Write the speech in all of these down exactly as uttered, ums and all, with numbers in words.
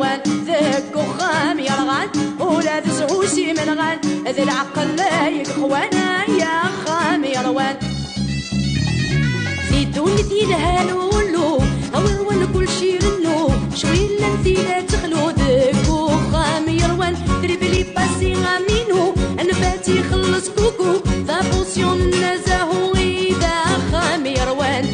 Deg uxxam yerɣan, ula d zzhu s imenɣan, d lɛeqel ay ixwan, ay axxam yerwan. Di ddunit yelhan ullu, awer wan kullec irennu, cwi llan tila texlu. Deg uxxam yerwan, tribli passi aminu, anfat ixelleṣ kuku, tapusyun n azahu i d axxam yerwan.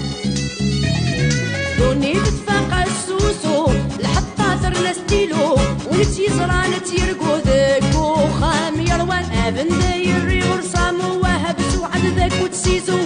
Ddunit tfaq asusu, lḥeṭṭa terna stilu, win tt-yeẓran ad tt-yergu. Deg uxxam yerwan, abendayri ur samu wahab suɛed d akut sizu,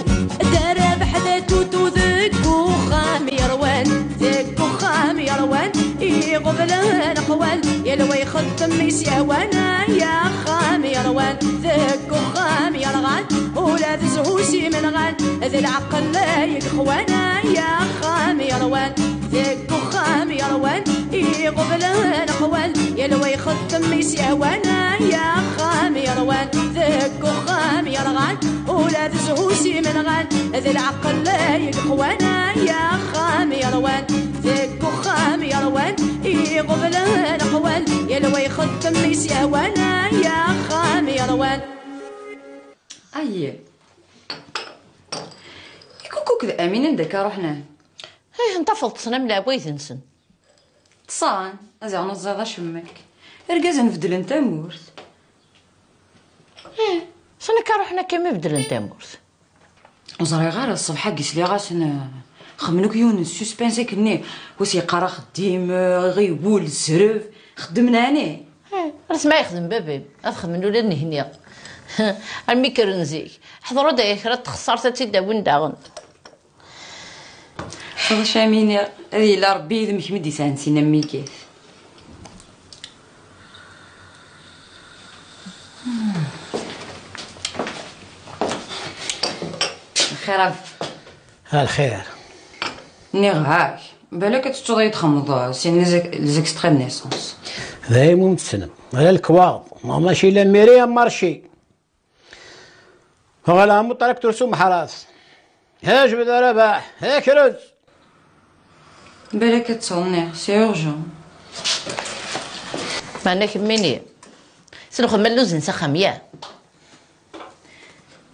d arabeḥ d atutu. Deg uxxam yerwan, deg uxxam yerwan, iɣeblan aqwal, yal wa ixeddem i s-yehwan. Ay axxam yerwan, deg uxxam yerɣan, ula d zzhu s imenɣan, d lɛeqel ay ixwan. Ay axxam yerwan, deg uxxam yerwan, iɣeblan aqwal, yal wa ixeddem i s-yehwan. Ay axxam yerwan, deg uxxam yerɣan, ula d zzhu s imenɣan, d lɛeqel ay ixwan. Ay axxam yerwan, deg uxxam yerwan, iɣeblan aqwal, yal wa ixeddem i s-yehwan. Ay axxam yerwan. Ayya. I Kukuk d Amin anda akka ruḥen? Ih, ntafeḍ ṭṭsen am leɛwayed-nsen. Ṭṭsan, ad ziɣen ur teẓriḍ acemmek. Irgazen beddlen tamurt. Ih, sani akka ruḥen akka mi beddlen tamurt. Ur ẓriɣ ara, ṣṣbeḥ-agi sliɣ-asen, eh, xemmen akk yiwen n suspense akkenni. Wis yeqqar axeddim, eh, ɣiwel, zreb, xeddmen ɛni? Ih, ar sma yexdem baba-m, ad xemmen ula d nehni. Armi kkren zik, ḥḍer-d aya kra n txeṣṣart ad tt-id-awin daɣen. Xḍec am iniɣ, ad yili Ṛebbi yid-m, kemm i d-yesɛan sin am wigat. Xir a... A lxir. Nniɣ-ak, balak ad tettuḍ ad yi-d-xemmeḍ, eh, sin les ex-, les extraits de naissance. D ayen umi tessnem. Ala lekwaɣeḍ. Ma mačči la mairie, am marché. Ɣer ɛemmu traktur s umeḥraz. Ha jbed a Rabaḥ, ha krez. Balak ad tt-tenniɣ, c'est urgent. Meɛna kemmini, s lxedma lluzen s axxam, ya?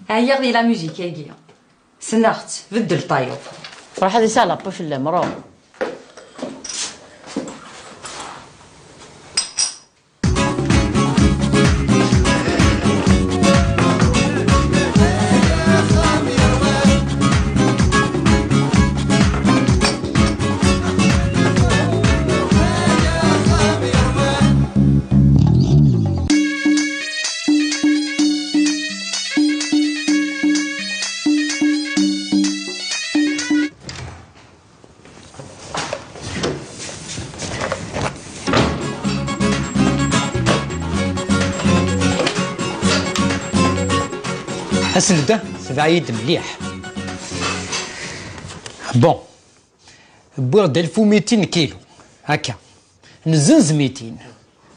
Ɛyiɣ di la musique-agi. Ssneɣ-tt, beddel tayeḍ. Ruḥ ad isalaṭu fell-am, ruḥ. Aselda, tbeɛ-iyi-d mliḥ. Bon, wwiɣ-d alef u mitin kilu, akka. Nezzenz mitin.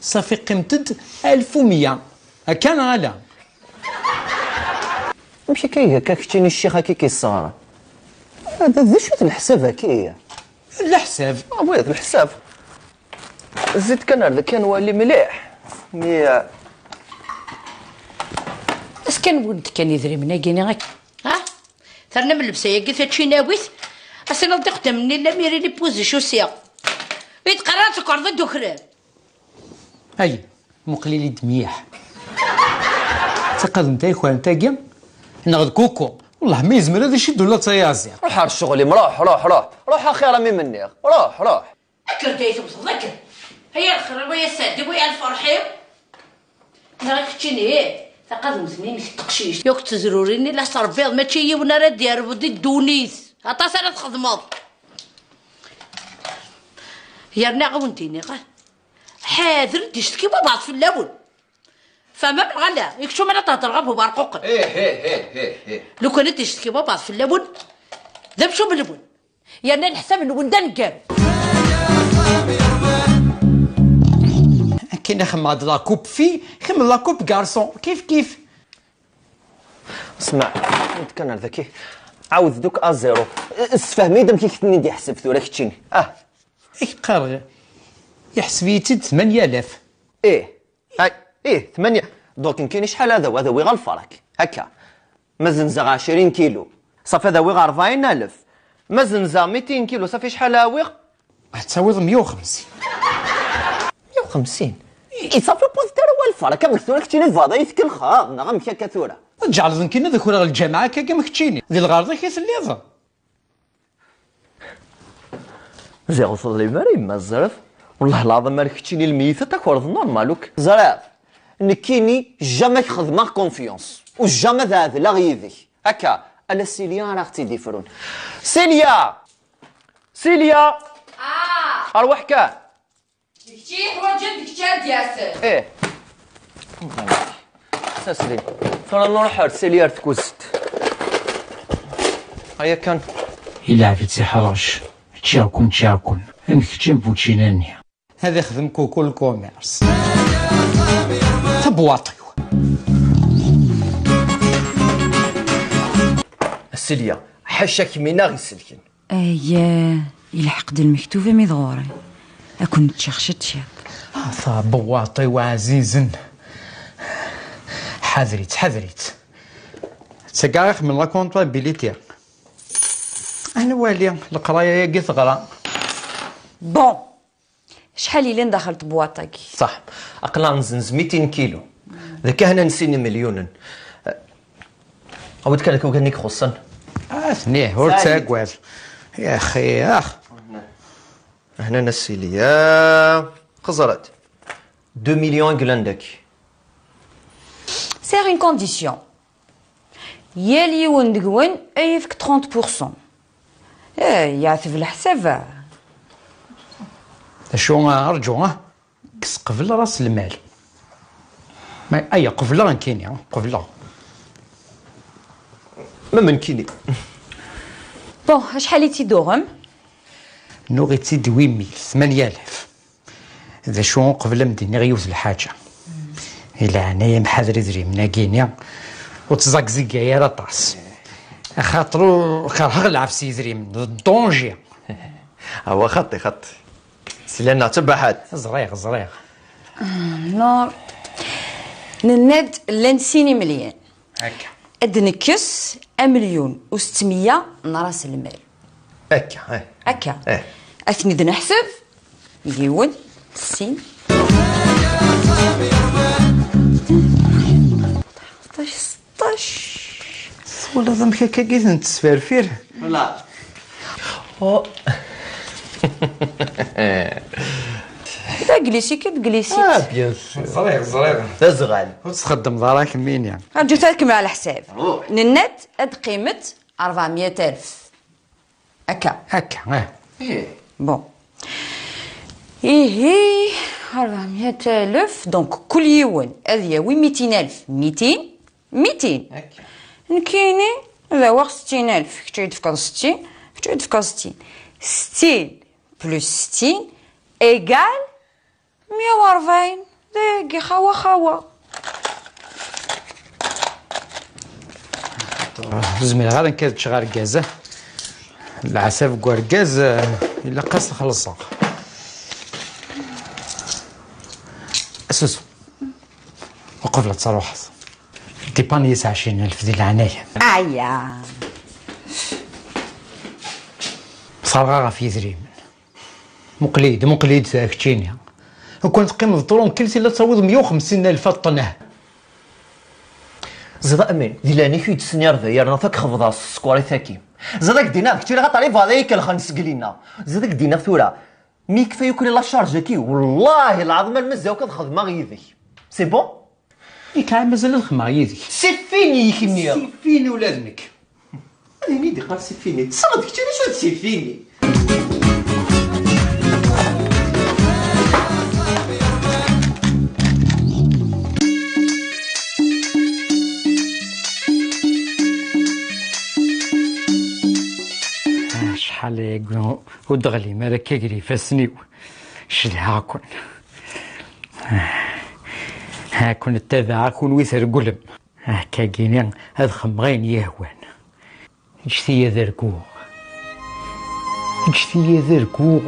Safi qqimet-d alef u meyya. Akka neɣ ala? Amek akka iga akka keččini ccix akka i k-yesseɣren? Hada d acu d leḥsab-agi? Leḥsab? Ah, oui, d leḥsab. Zid kan ar daki ad nwali mliḥ. Mi, eh, As kan wwin-d kan idrimen-agi-ni akka. Ha? Ternam llebsa-yagi tačinawit? As-iniḍ d ixeddamen-nni n lamiri n Pouzy Chaussée. I d-qqaren ad tsekreḍ ad d-ukren. Ay, muqel-iyi-d mliḥ. D taqademt ay ukrent-agi? Neɣ d kuku? Wellah ma yezmer ad icid ula d tayaziḍt. Ruḥ ar ccɣel-im, ruḥ, ruḥ, ruḥ. Ruḥ axir a mi m-nniɣ. Ruḥ, ruḥ. Akker-d ay tewteḍ, akker. Ay a lxir-iw, ay a sseɛd-iw, ay a lferḥ-iw. Neɣ i keččini, ih, taqademt-nni-inek d teqcict. Yakk d tezrurin-nni la s-trebbiḍ, mačči yiwen ara d-yerbu di ddunit. Aṭas ara txedmeḍ. Yerna ad wen-d-iniɣ, ah, ḥader d-icetki wabɛaḍ fell-awen. Tfehmem neɣ ala? I keččum ara thedreḍ ɣef uberquqen. Ih, ih, ih, ih, ih. Lukan ad d-icetki wabɛaḍ fell-awen, d amcum-nwen. Yerna leḥsab-nwen d aneggaru. Akken i xemmeɣ d la coupe fille, kemm la coupe garçon, kif kif. Smeɛ, ur d-kan ar daki. Ɛawed-d akk à zéro. Ssefhem-iyi-d amek i k-ten-id-iḥseb tura keččini. Ah. I k-qqareɣ, Iḥseb-iyi-tt-id tmanya alaf. Ih. Ay, ih, tmanya. Donc, nekkini acḥal ad awiɣ? Ad awiɣ lferq. Akka. Ma zenzeɣ ɛecrin kilu, ṣafi ad awiɣ rebɛin alef. Ma zenzeɣ mitin kilu, ṣafi acḥal ad awiɣ? Ad tawiḍ meyya u xemsin. Meyya u xemsin? I ṣafi ur ṭṭifet ara wa lferq. Amek tura keččini tebɣiḍ ad yi-tkellxeḍ, neɣ amek akka tura? Ad tǧeɛleḍ nekkini ad ukreɣ lǧameɛ akka am keččini. Di lɣerḍ-ik i telliḍ? Ziɣ ur teḍlim ara yemma Ẓref. Wellah lɛaḍim ar keččini lmeyyit ad takreḍ normal akk. Ẓref, nekkini jamais k-xedmeɣ confiance. U jamais ad ɛedleɣ yid-k. Akka, ala Silya ara ɣ-tt-id-ifrun. Silya! Silya! Ah! Arwaḥ kan! D kečč i yeḥwaǧen, d kečč ara d-yasen. Ih. Saslim. Tura nruḥ ar Silya ar tkuzet. Aya kan. Ilɛeb-itt iḥṛec. Ččiɣ-ken, ččiɣ-ken. Am kečč am bučina-nni. Ad ixdem kuku lkumirs. Tabwaṭ-iw. A Silya, ḥaca kemm i aɣ-iselken. Ay, ilḥeq-d lmektub imi d ɣur-i. Ad ken-ččeɣ ciṭ ciṭ. Ah, tabwaṭ-iw ɛzizen. Ḥader-itt, ḥader-itt. Ttagaɣ ixemmen la comptabilité. Ad nwali leqraya-agi teɣra. Bon. Acḥal yellan daxel tebwaṭ-agi? Ṣaḥ. Aql-aɣ nzenz mitin kilu. D akka hna n sin imelyunen. Awi-d kan akk ugar-nni ixuṣṣen. Atni, ur ttagad. Yaxi, ax. Hna n Silya. Xeẓret. Deux millions i yellan daki. C'est une condition. Yal yiwen deg-wen ad yefk trente pour cent. Eh, yeɛteb leḥsab. D acu, ah, rǧu, ah? Kkes qbel ras lmal. Ma, aya, qebleɣ nekkini, qebleɣ. Ma nekkini. Bon, acḥal i tt-id-tuɣem? Nuɣ-itt-id wimil, tmanya alaf. D acu, uqbel ad m-d-iniɣ yiwet lḥaǧa. Di leɛnaya-m ḥader idrimen-agi-ni, ur ttẓagzigay ara aṭas. Axaṭer ur, kerheɣ lɛebs n yidrimen, d ddunji. Awa xaṭi, xaṭi. Silya-nneɣ d tabaḥant. Ẓriɣ, ẓriɣ. Ah, non. Nenna-d llan sin imelyan. Akka. Ad d-nekkes amelyun u settemya n ras lmal. Akka, eh. Akka. Eh. Ad ten-id-neḥseb, yiwen, sin. Seṭṭac, seṭṭac. Twalaḍ amek akka i tent-tesferfir? Wala. Oh. D aglisik i d glisik. Ah, bien sûr. Ẓriɣ, ẓriɣ. D azɣal. Ur txeddmeḍ ara kemmini. Rǧut ad kemmleɣ leḥsab. Ruḥ. Nenna-d ad qqimet rebɛemya alef. Akka. Akka, eh. Bon. Ihi, rebɛemya alef, donc kul yiwen ad yawi mitin alef, mitin, mitin. Akka. Nekkini ad awiɣ settin alef, kečč ad yi-d-tefkeḍ settin, kečč ad yi-d-tefkeḍ settin. Settin plus settin égale meyya u rebɛin, dagi xawa xawa. Ur zmireɣ ara nekk ad ččeɣ argaz. Leɛsab deg urgaz, eh, ilaq ad s-xelṣeɣ. Susu, uqbel ad truḥeḍ, dipani-yi s ɛecrin alef di leɛnaya-m. Aya. Terɣa ɣef yidrimen. Muqel-iyi-d, muqel-iyi-d ta keččini. Ukan teqqimeḍ trunkil, tilla tawiḍ meyya u xemsin alef a ṭṭneh. Ẓiḍ a Amin, di leɛnaya-k ur yi-d-ttsennireḍ yerna fakk xebḍeɣ s tsekwarit-agi. Ẓiḍ ad k-d-iniɣ, d kečč i laxaṭer i bɣiɣ ad yi-kellxen seg lina. Ẓiḍ ad k-d-iniɣ tura, mi yekfa yakk la charge-agi, wallahi lɛaḍim ar mazal akk ad xedmeɣ yid-k. C'est bon? Ikɛa mazal ad xedmeɣ yid-k. C'est fini i k-nniɣ. C'est fini ula d nekk. Ad ini-d iqqar c'est fini. Tesɛiḍ kečč d acu d c'est fini? Acḥal aya ur d-ɣlim ara akka gar ifassen-iw. Cedhaɣ-ken. Ha-ken ttabaɛeɣ kunwi treggulem. Akkagini ad xemmeɣ ayen yehwan. Ǧǧet-iyi ad arguɣ. Ǧǧet-iyi ad arguɣ.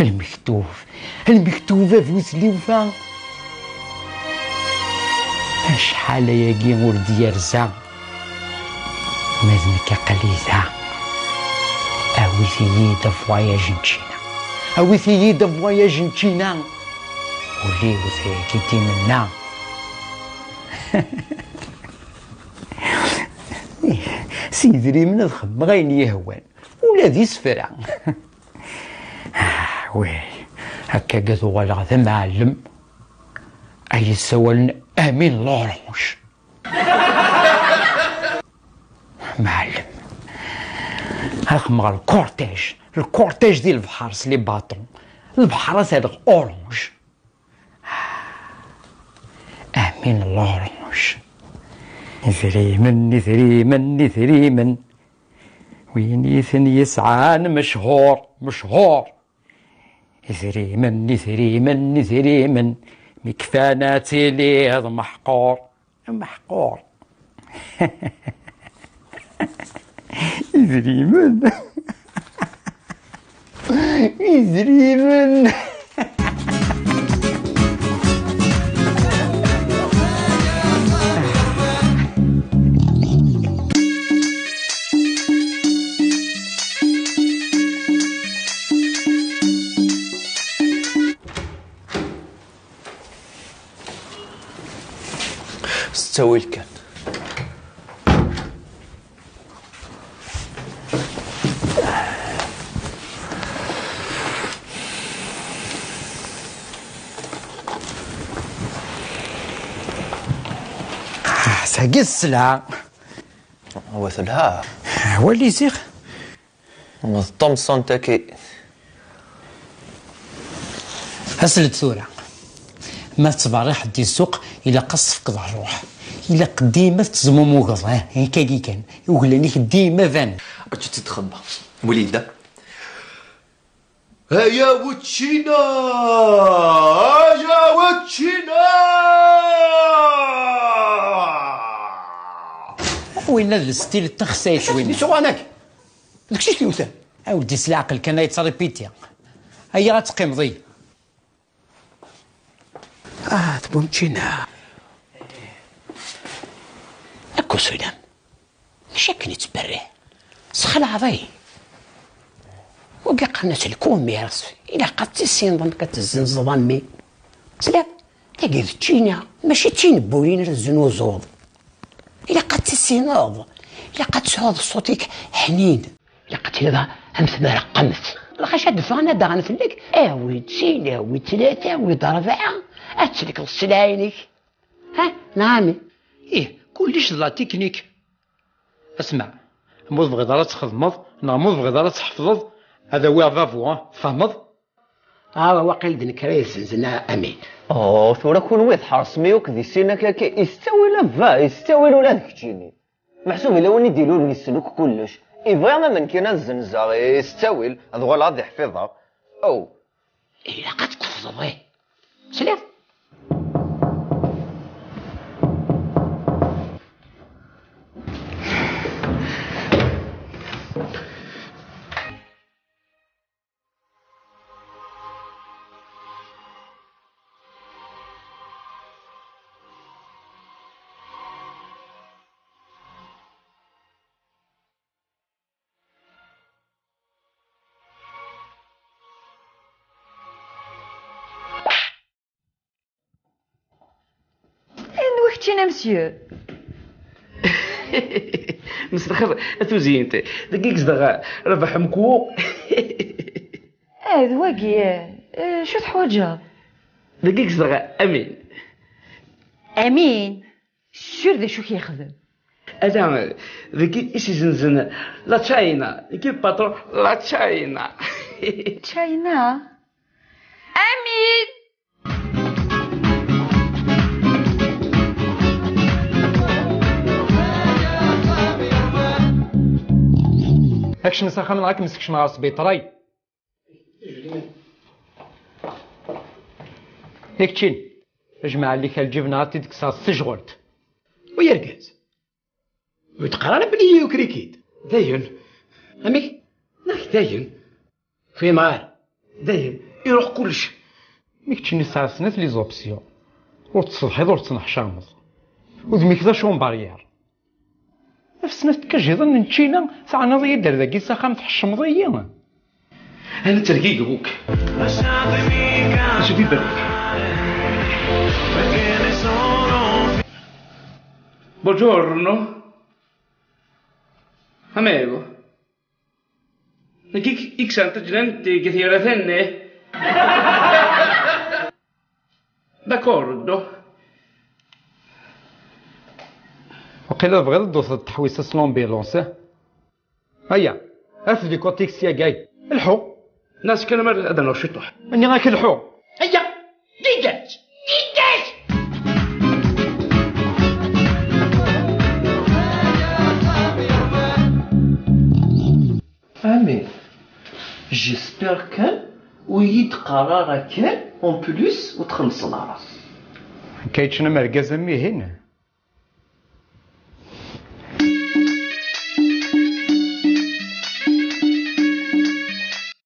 Lmektub, lmektub a bu tlufa. Acḥal ayagi ur d-yerza, ma d nekk aql-i da. Awit-iyi-d avoyage n ččina. Awit-iyi-d avoyage n ččina. Ul-iw tagi d-imenna. S yidrimen ad xedmeɣ ayen yehwan, ula d isefra. Ah, wih, akka ad uɣaleɣ d amɛellem ay yessawalen Amin Lorange. Mɛellem, ad xedmeɣ lkurtij, lkurtij di lebḥer s les bâtons, lebḥer ad t-rreɣ orange. Amin Lorange. Idrimen, idrimen, idrimen. Win i ten-yesɛan mechur, mechur. Idrimen, idrimen, idrimen. Mi kfan ad tiliḍ meḥqur, meḥqur. Idrimen. Idrimen. S ttawil kan. Ah, sagi sla. Wa telha. Wali ziɣ. D tamsant-agi. Asel-d tura. Ma tettberriḥeḍ di ssuq, ilaq ad s-tefkeḍ ṛṛuḥ. Ilaq dima tettezmumugeḍ, eh, ikkagi kan. Uglan-ik dima banen. Acu tt-id-xemma? Wali-d da. Aya weččina! Aya weččina! Winna d stil n texsayt, winna. Suɣanak! D kečč i t-yewten. A weldi, s leɛqel kan ay ttṛipiti. Aya ad teqqimeḍ-iyi. Ah, tbumčina. Akk usulam. Mačči akken ittberriḥ. Sxelɛeḍ-iyi. Wagi qqaren-as lkumirs. Ilaq ad tissineḍ amek ad tezzenzeḍ a mmi. Tesliḍ? Tagi d ččina, mačči d tinebbuyin ara teznuzuḍ. Ilaq ad tissineḍ. Ilaq ad tesɛuḍ ṣṣut-ik ḥnin. Ilaq ad tiliḍ am tmerqemt. Lxaci ad d-ffɣen ad d-aɣen fell-ak, awi-d sin, awi-d tlata, awi-d rebɛa, ad tselkeḍ sselɛa-inek. Ha, neɣ ami? Ih, kullec d la technique. Asma, ma ur tebɣiḍ ara ad txedmeḍ, neɣ ma ur tebɣiḍ ara ad tḥefḍeḍ, ad awiɣ babu, ha? Tfehmeḍ? Ah, waqil d nekk ara yezzenzen a Amin. Oh, tura kunwi tḥersem-iyi akk di sin akka, akka, istettawil a bba, istettawil ula d keččini. Meḥsub ila win i d-ilulen yessen akk kullec. Ibɣi am amen kan ad zzenzeɣ, istettawil, ad uɣaleɣ ad iḥfiḍeɣ. Oh. Ilaq ad tkefḍeḍ, eh. Tesliḍ? Anwa keččini a monsieur? Mselxir a tuzyint. Dagi i yezdeɣ Rabaḥ Mekwu. Ah, d wagi, eh, acu teḥwaǧeḍ? Dagi i yezdeɣ Amin. Amin? Sûr d acu k-yexdem? Ala, dagi i s-izenzen la China, nekk i patron la China. China? Amin! Akcem s axxam neɣ ad kem-sekcmeɣ ɣer sbiṭray. I keččin, jmeɛ allik ar lǧib neɣ ad t-id-kkseɣ s tejɣelt. Ay argaz, ur d-qqar ara belli yuker-ik-id. Dayen. Amek? Neɣ dayen? Fhimeɣ ara. Dayen. Iruḥ kullec. Mi keččini tesɛiḍ snat les options. Ur tettsetḥiḍ, ur tettneḥcameḍ. Udem-ik d acumbaryer. Ɣef snat tkajiḍin n ččina, teɛniḍ-iyi-d ar dagi s axxam, tḥeccmeḍ-iyi. Ana ttergigiɣ akk. Je vibre. Buongiorno. Amico. Nekk i yeksan tajlant deg tyerratin-nni. D'accordo. Waqila tebɣiḍ ad d-tawḍeḍ teḥwist s l'ambulance, eh? Aya, af di contexte-agi. Lḥu. Nas kan mer ad nernu ciṭuḥ. Nniɣ-ak lḥu. Aya, dégage, dégage. Amin. J'espère kan ur yi-d-qqar ara kan en plus ur txellṣeḍ ara. Nekk yeččen am urgaz am wihin.